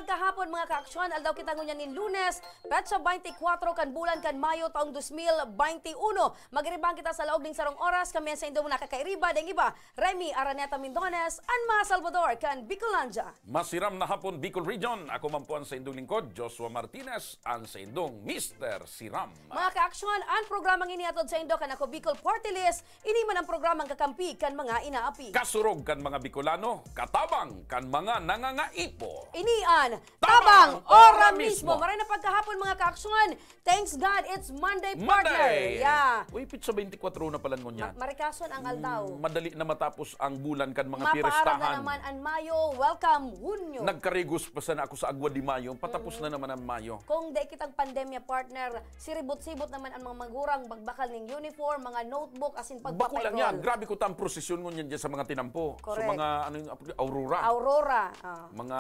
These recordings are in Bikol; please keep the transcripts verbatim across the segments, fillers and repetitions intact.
Kahapon, mga kaaksyon, aldaw kita ngunyan nin Lunes, petsa twenty-four kan bulan kan Mayo, taong dos mil twenty-one. Magiribahan kita sa laog ning sarong oras. Kami ang saindong nakakairiba, daing iba, Remy Araneta Mindones, an mga Salvador kan Bicolandia. Masiram na hapon, Bicol Region. Ako man po ang saindong lingkod, Joshua Martinez, ang saindong Mister Siram. Mga kaaksyon, ang programang ini atod saindo kan Ako Bicol Party List. Ini man ang programang kakampi kan mga inaapi. Kasurog kan mga Bicolano, katabang kan mga nangangaipo. Ini an Tabang Ora Mismo. Maray na pagkahapon, mga kaaksyon. Thanks God, it's Monday, partner. Monday! Yeah. Uy, petsa twenty-four na pala ngunyan. Ma-, marikason ang aldaw. Mm, madali na matapos ang bulan kan mga Mapaaram na piestahan. Naman ang Mayo. Welcome, Hunyo. Nagkarigos pa sana ako sa Agua de Mayo. Patapos Mm. na naman ang Mayo. Kung di kitang pandemya, partner, siribot-sibot naman ang mga magurang, bagbakal ning uniform, mga notebook, asin Bako lang yan. pagpapa-enroll. Grabe ko ta ang prosesyon ngunyan dyan sa mga tinampo. Correct. Sa mga, ano yung, Aurora. Aurora, ah. Mga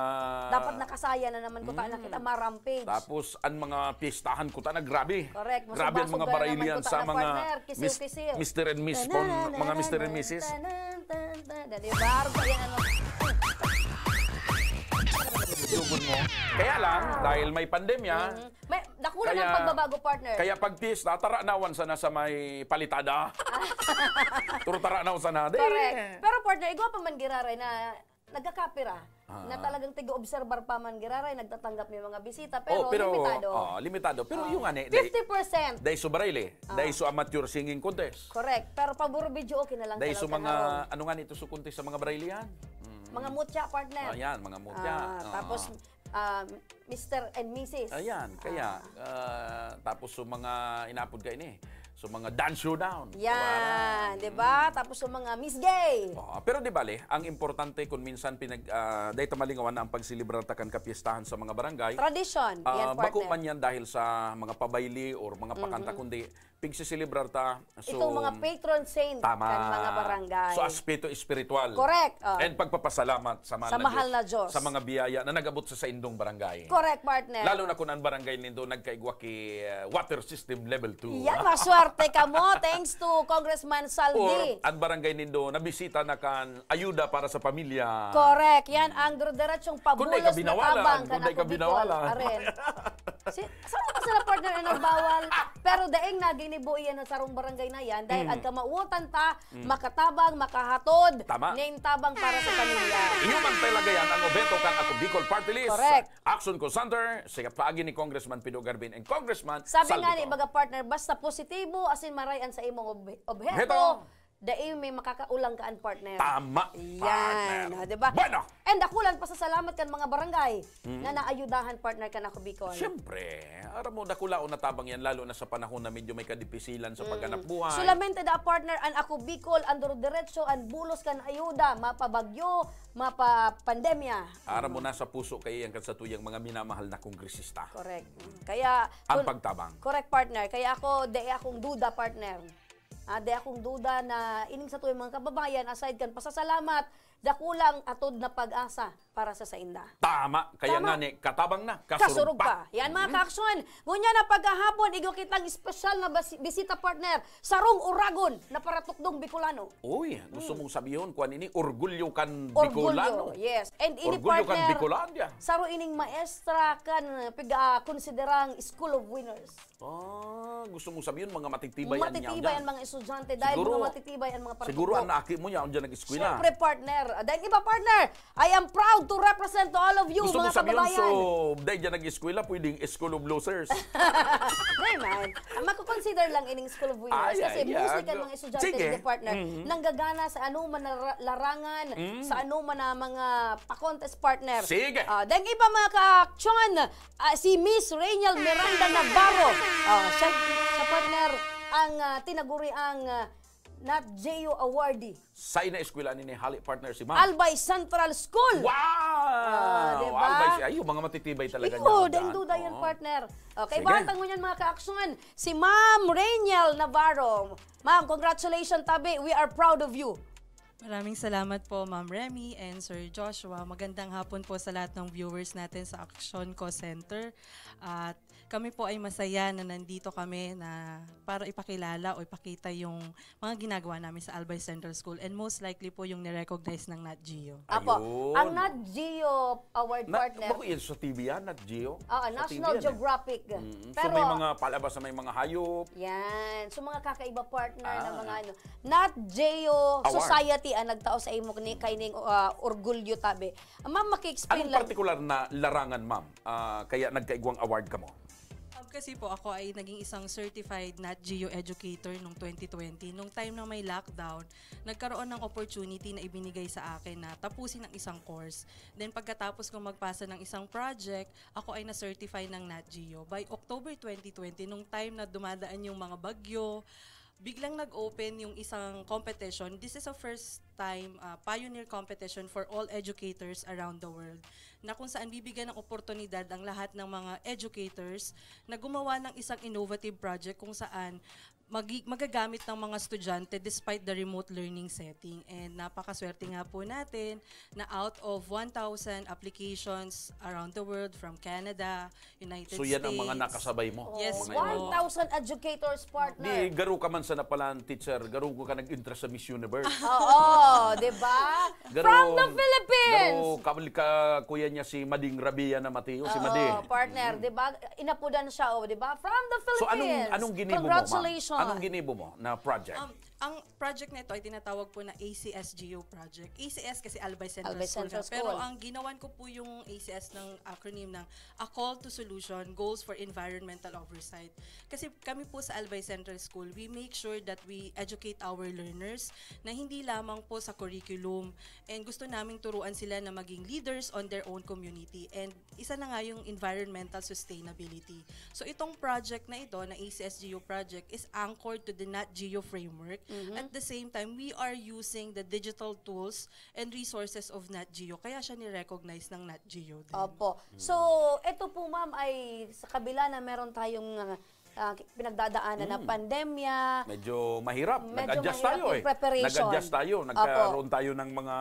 Dapat nakasaya na naman ko ta, Mm. nakita ma-rampage. Tapos, ang mga piestahan ko ta na grabe. Correct. Grabe ang mga Masubasog na naman barilian ko ta sa na mga partner. Kisiw, mis-, kisil. Mister and Miss Pon-, Tanan, mga Mister and tanan, Missus. Tanan, tanan, tanan. Di ba? Arog pa yan, ano? Dugon mo. Kaya lang, dahil may pandemya, Mm. May, dakula Kaya, ng pagbabago, partner. kaya pag piyesta, taranawan sana sa may palitada. Pero taranawan sana. Di. Correct. Pero, partner, igwa pa man giraray na nagkakapira, Ah. na talagang tiga-obserbar pa man giraray, nagtatanggap may mga bisita, pero Oh, pero, limitado. oh, limitado. Pero Ah. yung nga ni, dahil, Fifty percent. dahil sa barili, Ah. dahil sa amateur singing contest. Correct. Pero pabor video, okay na lang Dahil sa talaga, mga, harong. ano nga nito, sa contest sa mga barilian? Mm. Mga mutya, partner. Ah, yan, mga mutya. Ah, Ah. tapos, ah, Mister and Missus. Ayan, kaya, Ah. ah, tapos sa mga inapod ka ini, sa mga dance showdown. Yan, Ayan. di ba? Mm. Tapos sa mga Miss Gay. Oo, pero di bale, ang importante kung minsan pinag-, ah, dahil tamalingawan na ang pagselebrar ta kan kapiestahan sa mga barangay. Tradisyon, Ah, yan, bako partner. man yan dahil sa mga pabayli or mga pakanta, Mhm. kundi pigsiselebrar ta. So, Itong mga patron saint tama. kan mga barangay. So, aspeto espiritual. Correct, oh. And pagpapasalamat sa mahal Sa na mahal Diyos, na Diyos. sa mga biyaya na nag-abot sa saindong barangay. Correct, partner. Lalo na kung ang barangay nindo nagkaigwa ki, uh, water system level two. Yan, maswerte kamo. Thanks to Congressman Saldi. Or ang barangay nindo nabisita na kan ayuda para sa pamilya. Correct. Yan ang dire-diretsong Kung di ka pabulos na binawalan, tabang kung kan di ka Ako Bicol. binawalan. Aren. Si, saan ka sana, partner, ang nagbawal? Pero daing naginibo iyan na sarong barangay na yan dahil Mm. ang kamawotan ta, Mm. makatabang, makahatod, Tama. nin tabang para sa pamilya. Iyo man talaga yan ang obheto kan Ako Bicol Party List. Correct. Action Consultant, sa paagi ni Congressman Pido Garbin and Congressman Sabi Saldi nga ni Co. Baga, partner, basta positibo, asin maray an sa imong ob-, obheto, Heto. dai may makakaulang kaan, partner. Tama, Yan, partner. o, di ba? Bueno. And dakulang pasasalamat kan mga barangay Mm. na naayudahan, partner, kan Ako Bicol. Siyempre, aram mo, dakulaon na tabang yan, lalo na sa panahon na medyo may kadipisilan sa Mm. paghanap buhay. Solamente da, partner, an Ako Bicol, an dire-diretso, an bulos kan ayuda, mapa bagyo, mapa pandemya. Aram mo Mm. na sa puso kaya yan kan satuyang mga minamahal na kongresista. Correct. Kaya, Ang kun-, pagtabang. correct, partner. Kaya ako, dai akong duda, partner. Ah, dai akong duda na ining satuyang mga kababayan, aside kan pasasalamat, dakulang atod na pag-asa para sa sainda. Tama. Kaya Tama. nga ni, katabang na, kasurog Kasurog pa. pa. Yan, mga Mm. kaaksyon. Ngunyan na pagkahapon, igwa kitang espesyal na basi-, bisita, partner, sarong uragon na paratukdong Bicolano. Uy, gusto Mm. mong sabihon, kuwan ini, orgulyo kan Orgulyo, Bicolano. yes. And ini, Orgulyo kan partner, Bicolandia. saro ining maestra kan, ah, piga-, ah, konsiderang School of Winners. Ah, gusto mong sabihin, mga matitibay ang Matitibay nyaw ang dyan? mga estudyante dahil Siguro, mga matitibay ang mga siguro paratubo. ang aki mo yan, dyan nag-eskwela. Siyempre, partner. Ah, dahil iba, partner, I am proud to represent to all of you, Gusto mga mong sabihin, kababayan. so, dahil dyan nag-eskwela, pwedeng School of Losers. Di man. Ah, makukonsider lang ining School of Winners Ay, kasi ay, mostly ay, kan go. mga estudyante Sige. ni partner, Mhm. nanggagana sa anuman na ra-, larangan, Mm. sa anuman na mga pa-contest, partner. Sige. Ah, dahil iba, mga ka-action, Ah, si Miss Rainiel Miranda Navarro. Ah, siya, siya, partner, ang, ah, tinaguri ang, ah, Nat Geo Awardee. Sa ina eskwela ni, ni Hali, partner, si Ma'am. Albay Central School. Wow! Ah, di ba? Albay, ay, yung mga matitibay talaga Iyo, niya, dahil dyan. duda yan, Oo. partner. Okay, Sige. batang mo niyan, mga kaaksyon. Si Ma'am Rainiel Navarro. Ma'am, congratulations, tabi. We are proud of you. Maraming salamat po, Ma'am Remy and Sir Joshua. Magandang hapon po sa lahat ng viewers natin sa Action Call Center. At kami po ay masaya na nandito kami na para ipakilala o ipakita yung mga ginagawa namin sa Albay Central School and most likely po yung nirecognize ng Nat Geo. Apo, Ayun. ang Nat Geo Award Na, partner. Bako yan sa T V yan, Nat Geo? Oo, Sa National T V yan eh. Geographic. Mm, so Pero may mga palabas na may mga hayop. Yan. So mga kakaiba partner na Ah. mga ano. Nat Geo Award. Society ang nagtao sa imo ni kaining ah, orgulyo tabi. Ma'am, maki-explain Anong lang. partikular na larangan, ma'am? Ah, kaya nagkaigwang award ka mo? Um, kasi po ako ay naging isang certified Nat Geo educator nung twenty twenty. Nung time na may lockdown, nagkaroon ng opportunity na ibinigay sa akin na tapusin ang isang course. Then pagkatapos kong magpasa ng isang project, ako ay na-certify ng Nat Geo. By October twenty twenty, nung time na dumadaan yung mga bagyo, biglang nag-open yung isang competition. This is a first time uh, pioneer competition for all educators around the world na kung saan bibigyan ng oportunidad ang lahat ng mga educators na gumawa ng isang innovative project kung saan magi- magagamit ng mga estudyante despite the remote learning setting. And napakaswerte nga po natin na out of one thousand applications around the world from Canada, United So yan ang mga States. nakasabay mo? Yes Mga po. ito. one thousand educators partner. Di, garo ka man sana pala ang teacher, garo ka nag-interest sa Miss Universe. Oo, di ba? Garo, From the Philippines! Garo, kabal ka, kuya niya si Mading Rabia na Mateo, si Oo, Madi. partner, di ba? Inapudan siya, oh, di ba? From the Philippines! So anong, anong ginibo mo, ma'am? Congratulations! Anong ginibo mo na project? Um, ang project na ito ay tinatawag po na A C S G U project. A C S kasi Albay Central Albay School Central na. Pero School. ang ginawan ko po yung A C S ng acronym ng A Call to Solution, Goals for Environmental Oversight. Kasi kami po sa Albay Central School, we make sure that we educate our learners na hindi lamang po sa curriculum. And gusto naming turuan sila na maging leaders on their own community. And isa na nga yung environmental sustainability. So itong project na ito, na A C S G U project, is anchored to the Nat Geo framework. Mhm. At the same time, we are using the digital tools and resources of Nat Geo. Kaya siya ni-recognize ng Nat Geo din. Opo. So, ito po ma'am ay sa kabila na meron tayong ah, ah, pinagdadaanan na Mm. pandemya. Medyo mahirap. Medyo Nag-adjust mahirap tayo yung eh. preparation. Nag-adjust tayo. Opo. Nagkaroon tayo ng mga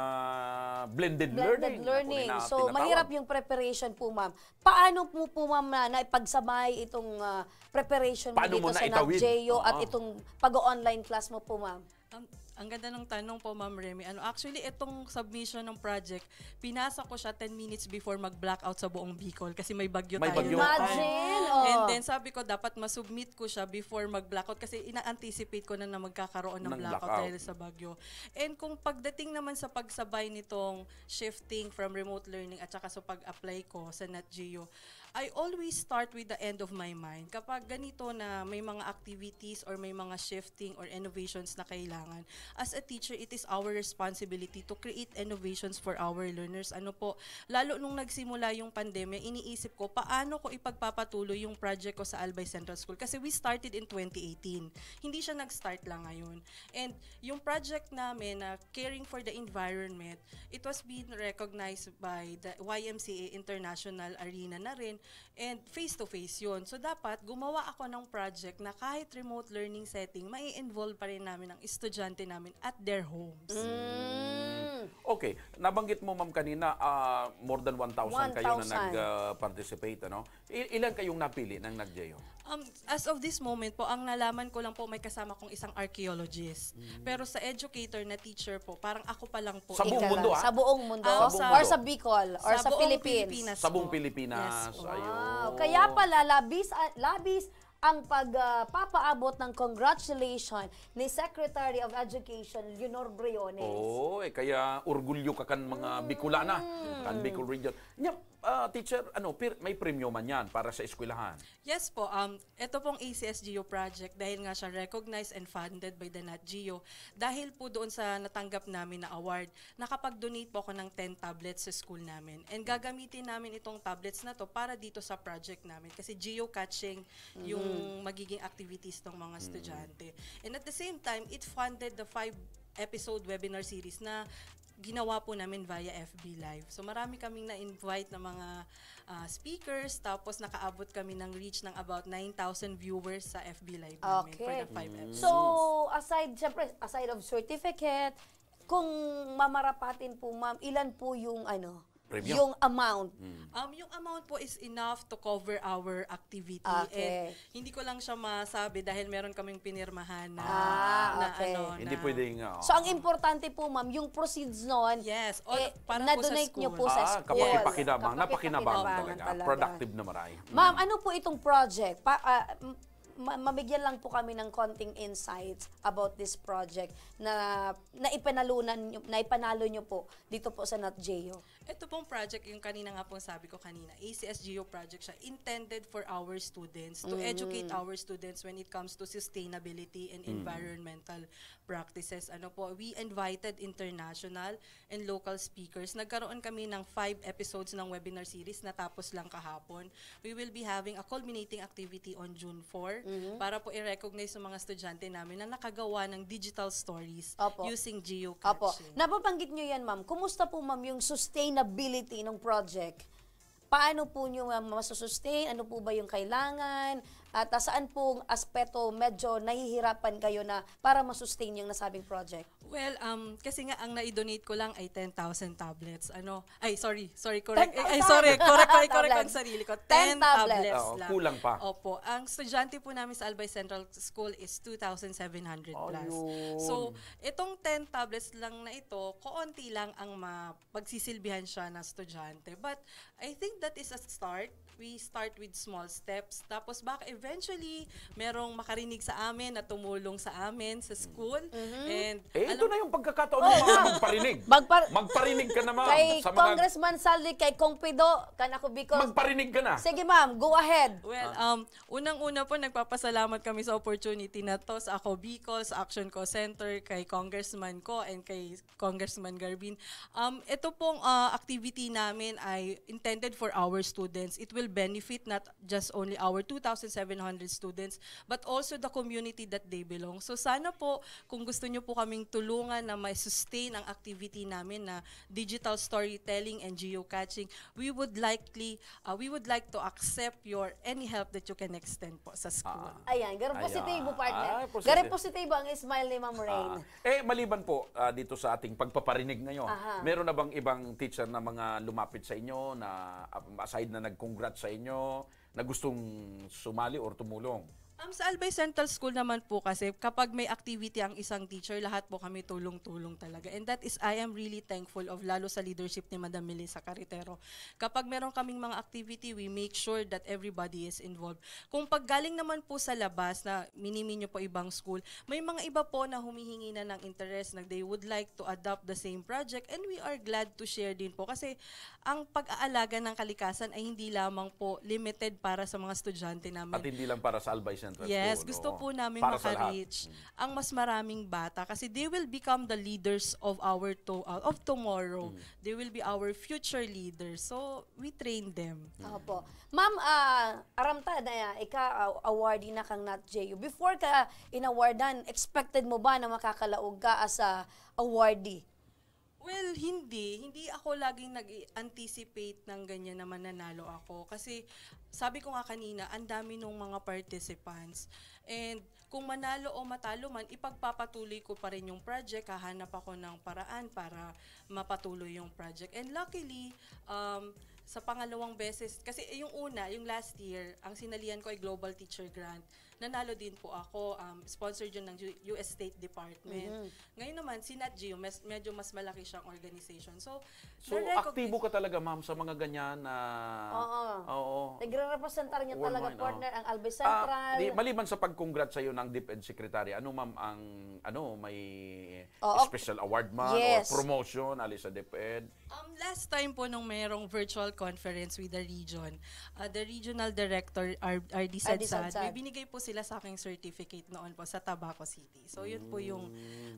blended Blended learning. learning. Ako na So, tinatawag. mahirap yung preparation po, ma'am. Paano mo po, ma'am, na naipagsabay itong ah, preparation mo Paano dito mo sa naitawid? Nat Geo at Oo. itong pag-online class mo po, ma'am? Ang, ang ganda ng tanong po, Ma'am Remy. Ano, actually, itong submission ng project, pinasa ko siya ten minutes before mag-blackout sa buong Bicol kasi may bagyo May tayo bagyo. that time. Imagine! Oh. And then sabi ko, dapat masubmit ko siya before mag-blackout kasi ina-anticipate ko na, na magkakaroon ng Ng blackout blackout. dahil sa bagyo. And kung pagdating naman sa pagsabay nitong shifting from remote learning at saka sa pag-apply ko sa Nat Geo, I always start with the end of my mind. Kapag ganito na may mga activities or may mga shifting or innovations na kailangan, as a teacher, it is our responsibility to create innovations for our learners. Ano po, lalo nung nagsimula yung pandemya, iniisip ko, paano ko ipagpapatuloy yung project ko sa Albay Central School? Kasi we started in twenty eighteen. Hindi siya nag-start lang ngayon. And yung project namin na Caring for the Environment, it was being recognized by the Y M C A International Arena na rin. And face-to-face yun. So, dapat gumawa ako ng project na kahit remote learning setting, mai-involve pa rin namin ang estudyante namin at their homes. Mm. Okay. Nabanggit mo, ma'am, kanina, ah, more than one thousand kayo na One thousand. nag-, ah, participate, ano? I-, ilan kayong napili ng Nat Geo? Um, as of this moment po, ang nalaman ko lang po, may kasama kong isang archaeologist. Mm. Pero sa educator na teacher po, parang ako pa lang po. Sa buong Ika mundo, lang. ah? Sa buong mundo? Ah, Sa buong Or mundo. sa Bicol? Or Sa sa buong Philippines? Pilipinas Sa buong po. Pilipinas. Yes po. Ayun. Wow. Kaya pala, labis, ah, labis ang pag, ah, papaabot ng congratulation ni Secretary of Education Leonor Briones. Oo, eh, kaya orgulyo ka kan mga Mm. Bicolana, kan Bicol Region. Nya, ah, teacher, ano, pir-, may premyo man yan para sa eskwelahan? Yes po, um, ito pong A C S G U project, dahil nga siya recognized and funded by the Nat Geo, dahil po doon sa natanggap namin na award, nakapag-donate po ako ng ten tablets sa school namin. And gagamitin namin itong tablets na to para dito sa project namin. Kasi geocaching yung Mhm. magiging activities ng mga Mm. estudyante. And at the same time, it funded the five episode webinar series na ginawa po namin via F B Live. So marami kaming na-invite na mga ah, speakers, tapos nakaabot kami ng reach ng about nine thousand viewers sa F B Live namin for Okay. the five Mm. episodes. So, aside, syempre, aside of certificate, kung mamarapatin po, ma'am, ilan po yung ano, Premyo. yung amount? Mm. Um, yung amount po is enough to cover our activity. Okay. And hindi ko lang siya masabi dahil meron kaming pinirmahan na, Ah, na okay. ano, Hindi na, pwedeng... ah, So, ang importante po, ma'am, yung proceeds noon, Yes, all eh, para po sa na-donate nyo school. po sa Ah, school. kapakipakinabang. Kapakipakinabangan Napakinabangan talaga. talaga. Productive na maray. Ma'am, ano po itong project? Pa, ah, m- ma- mabigyan lang po kami ng konting insights about this project na naipanalunan nyo, naipanalo nyo po dito po sa NatGeo. Ito pong project, yung kanina nga pong sabi ko kanina, A C S G U project siya, intended for our students, to educate our students when it comes to sustainability and environmental practices. Ano po, we invited international and local speakers. Nagkaroon kami ng five episodes ng webinar series, natapos lang kahapon. We will be having a culminating activity on June four para po i-recognize yung mga estudyante namin na nakagawa ng digital stories Opo. using Opo. geocaching. Napabanggit nyo yan, ma'am. Kumusta po, ma'am, yung sustainability ng project? Paano po nyo, ma'am, masusustain? Ano po ba yung kailangan? At ah, saan pong aspeto medyo nahihirapan kayo na para masustain yung nasabing project? Well, um, kasi nga ang na-donate ko lang ay ten thousand tablets. Ano? Ay, sorry. Sorry, correct. Ten Ay, thousand! sorry. Correct, correct, correct ang Tablets. sarili ko. Ten Ten tablets tablets. Oo, lang. kulang pa. Opo. Ang estudyante po namin sa Albay Central School is two thousand seven hundred plus. Ayun. So, itong ten tablets lang na ito, koonti lang ang ma- pagsisilbihan siya ng estudyante. But I think that is a start. We start with small steps. Tapos baka eventually, merong makarinig sa amin na tumulong sa amin sa school. And Eh, ito alam- na yung pagkakataon ng mga magparinig. Magpar- Magparinig ka naman Kay sa mga... Congressman Saldi, kay Kong Pido, kan Ako Bicol. Magparinig ka na. Sige, ma'am, go ahead. Well, um, unang-una po, nagpapasalamat kami sa opportunity na to, sa Ako Bicol, sa Action Co Center, kay Congressman Co, and kay Congressman Garbin. Um, ito pong ah, activity namin ay intended for our students. It will benefit not just only our two thousand seven hundred students, but also the community that they belong. So sana po, kung gusto nyo po kaming tulungan na ma-sustain ang activity namin na digital storytelling and geocaching, we would likely, uh, we would like to accept your any help that you can extend po sa school. Ayan, garo positibo, partner. Ah, positive. Garo positibo ang smile ni Ma'am Rain. Ah, eh, maliban po ah, dito sa ating pagpaparinig ngayon, Aha. meron na bang ibang teacher na mga lumapit sa inyo na ah, aside na nag-congrats sa inyo, na gustong sumali or tumulong? Um, sa Albay Central School naman po kasi, kapag may activity ang isang teacher, lahat po kami tulong-tulong talaga. And that is, I am really thankful of, lalo sa leadership ni Madam Melissa Carretero. Kapag meron kaming mga activity, we make sure that everybody is involved. Kung paggaling naman po sa labas na minimi nyo po ibang school, may mga iba po na humihingi na ng interest, na they would like to adopt the same project, and we are glad to share din po kasi ang pag-aalaga ng kalikasan ay hindi lamang po limited para sa mga estudyante namin. At hindi lang para sa Albay Central Yes, School, gusto oo. po namin Para sa lahat. maka-reach ang mas maraming bata kasi they will become the leaders of our to, uh, of tomorrow. They will be our future leaders. So, we train them. Opo. Ma'am, ah, aram ta na ika ah, awardee na kang NatGeo. Before ka inawardan, expected mo ba na makakalaog ka as a awardee? Well, hindi. Hindi ako laging nag-anticipate ng ganyan na mananalo ako. Kasi, sabi ko nga kanina, ang dami nung mga participants. And kung manalo o matalo man, ipagpapatuloy ko pa rin yung project. Hahanap ako ng paraan para mapatuloy yung project. And luckily, um, sa pangalawang beses, kasi yung una, yung last year, ang sinalihan ko ay Global Teacher Grant. Nanalo din po ako, um, sponsored yun ng U- U S State Department. Ngayon naman, si NatGeo, mas, medyo mas malaki siyang organization. So, So, na-recognize- aktibo ka talaga, ma'am, sa mga ganyan na... Oo. Oo. Nagre-representar niya talaga, Worldwide, partner, oo. ang Albay Ah, Central. di, maliban sa pag-congrats sa'yo ng DepEd Secretary, ano, ma'am, ang, ano, may Oo. special award man Yes. or promotion, ali sa DepEd? Um, last time po nung mayroong virtual conference with the region, uh, the regional director, R- R D R D Sadsad, Sadsad. may binigay po sila sa aking certificate noon po sa Tabaco City. So, yun po yung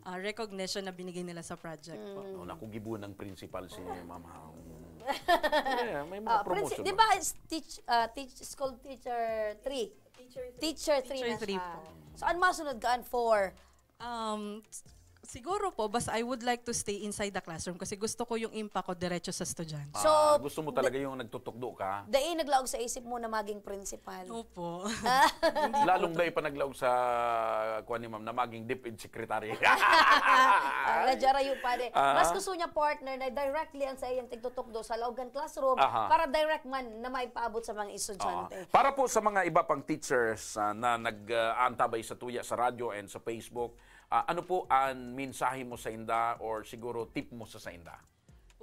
uh, recognition na binigay nila sa project po. Oh, naku, gibo ng principal si Ma'am Hao. Yeah, may mga Ah, promotion. princi- di ba, is teach, ah, teach, school teacher three? Teacher three Teacher na three siya. po. So, ano masunod ka? An four? Um, s- Siguro po, basta I would like to stay inside the classroom kasi gusto ko yung impact ko diretso sa estudyante. So, Ah, gusto mo talaga yung nagtutukdo ka? Dai naglaog sa isip mo na maging principal. Opo. Lalong dai pa naglaog sa, kuwan ni ma'am, na maging DepEd secretary. Ah, radyarayo pa de. Ah. Mas gusto niya partner na directly ang sa iyang tigtutukdo sa laog kan classroom Aha. para direct man na maipaabot sa mga estudyante. Oo. Para po sa mga iba pang teachers ah, na nag-aantabay sa tuya sa radyo and sa Facebook, ah, ano po ang mensahe mo sa inda or siguro tip mo sa sainda?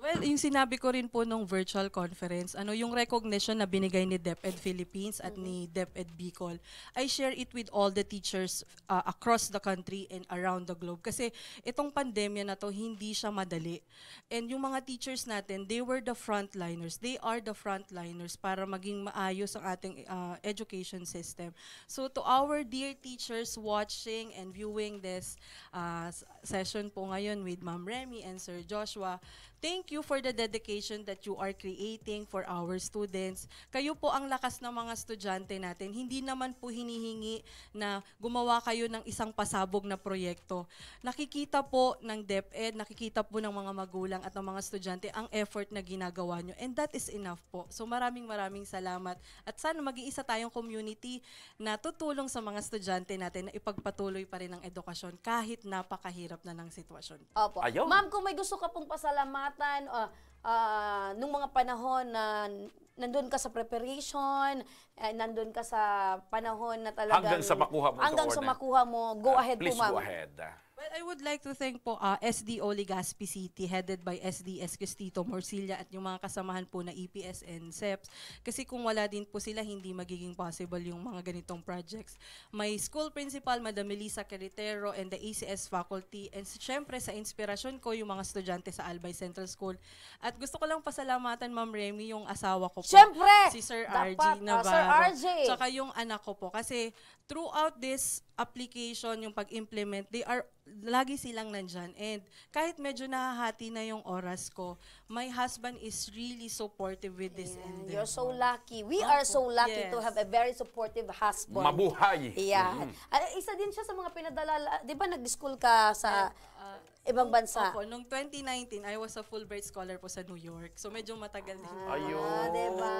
Well, yung sinabi ko rin po nung virtual conference, ano yung recognition na binigay ni DepEd Philippines at ni DepEd Bicol, I share it with all the teachers uh, across the country and around the globe. Kasi itong pandemya na to, hindi siya madali. And yung mga teachers natin, they were the frontliners. They are the frontliners para maging maayos ang ating uh, education system. So to our dear teachers watching and viewing this uh, session po ngayon with Ma'am Remy and Sir Joshua, thank you for the dedication that you are creating for our students. Kayo po ang lakas ng mga estudyante natin. Hindi naman po hinihingi na gumawa kayo ng isang pasabog na proyekto. Nakikita po ng DepEd, nakikita po ng mga magulang at ng mga estudyante ang effort na ginagawa nyo. And that is enough po. So maraming maraming salamat. At sana maging isa tayong community na tutulong sa mga estudyante natin na ipagpatuloy pa rin ang edukasyon kahit napakahirap na ng sitwasyon. Opo. Ayaw. Ma'am, kung may gusto ka pong pasalamatan, ah, ah, nung mga panahon na nandun ka sa preparation, eh, nandun ka sa panahon na talagang Hanggang sa makuha mo itong hanggang sa order. makuha mo, go Ah, ahead po, please ma'am. Go ahead. Well, I would like to thank po uh, S D O Legazpi City headed by S D S Cristito Morcilla at yung mga kasamahan po na E P S and SEPS. Kasi kung wala din po sila, hindi magiging possible yung mga ganitong projects. My school principal, Madam Melissa Carretero, and the A C S faculty, and syempre sa inspirasyon ko, yung mga estudyante sa Albay Central School. At gusto ko lang pasalamatan, Ma'am Remy, yung asawa ko po, Syempre! si Sir Dapat, R G ah, Sir Navarro, R G. Tsaka yung anak ko po. Kasi throughout this application, yung pag-implement, they are lagi silang nandyan. And kahit medyo nahahati na yung oras ko, my husband is really supportive with this Yeah, endeavor. You're so lucky. We are so lucky to Yes. have a very supportive husband. Mabuhay. Yeah. Ah, isa din siya sa mga pinadala, di ba nag-school ka sa Ah, ibang bansa? Opo, nung twenty nineteen, I was a Fulbright scholar po sa New York. So medyo matagal din. Ayun. Ah, di ba?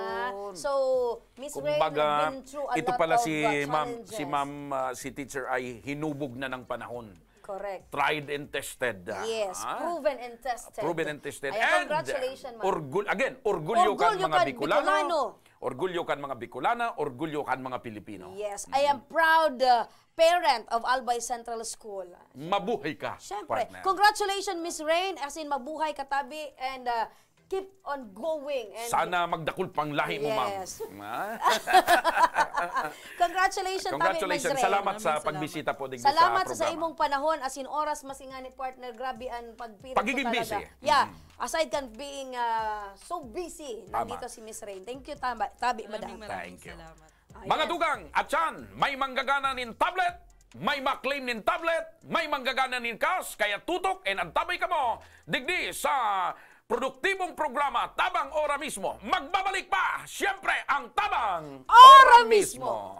So, Miss Rain, Kumbaga, been through a ito lot pala of si uh, Ma'am, challenges. si Ma'am, ah, si Teacher ay hinubog na ng panahon. Correct. Tried and tested. Yes, Ah? proven and tested. Proven and tested. Ayan, And congratulations, ma'am. orgul- again, orgulyo, kan Orgulyo mga kan Bicolano. Bicolano. Orgulyo kan mga Bicolana, orgulyo kan mga Pilipino. Yes, I am proud uh, parent of Albay Central School. Mabuhay ka, Siyempre. partner. Congratulations, Miss Rain. As in, mabuhay ka tabi and uh, keep on going. And Sana magdakul pang lahi mo, ma'am. Yes. Ah? Congratulations, tabi, Miss Congratulations. Rain. Salamat sa Maraming salamat. pagbisita po digdi Salamat sa sa, programa. imong panahon. As in, oras, masingani, partner. Grabe ang pagpirit Pagiging mo talaga. busy. Yeah. Mm. Aside kan being uh, so busy, Tama. nandito si Miss Rain. Thank you, tama, tabi, madam. Maraming maraming Thank you. salamat. Ayan. Mga dugang, atyan, may manggagana nin tablet, may maklaim nin tablet, may manggagana nin cash, kaya tutok and antabay kamo digdi sa produktibong programa Tabang Ora Mismo. Magbabalik pa, siyempre, ang Tabang Ora Mismo.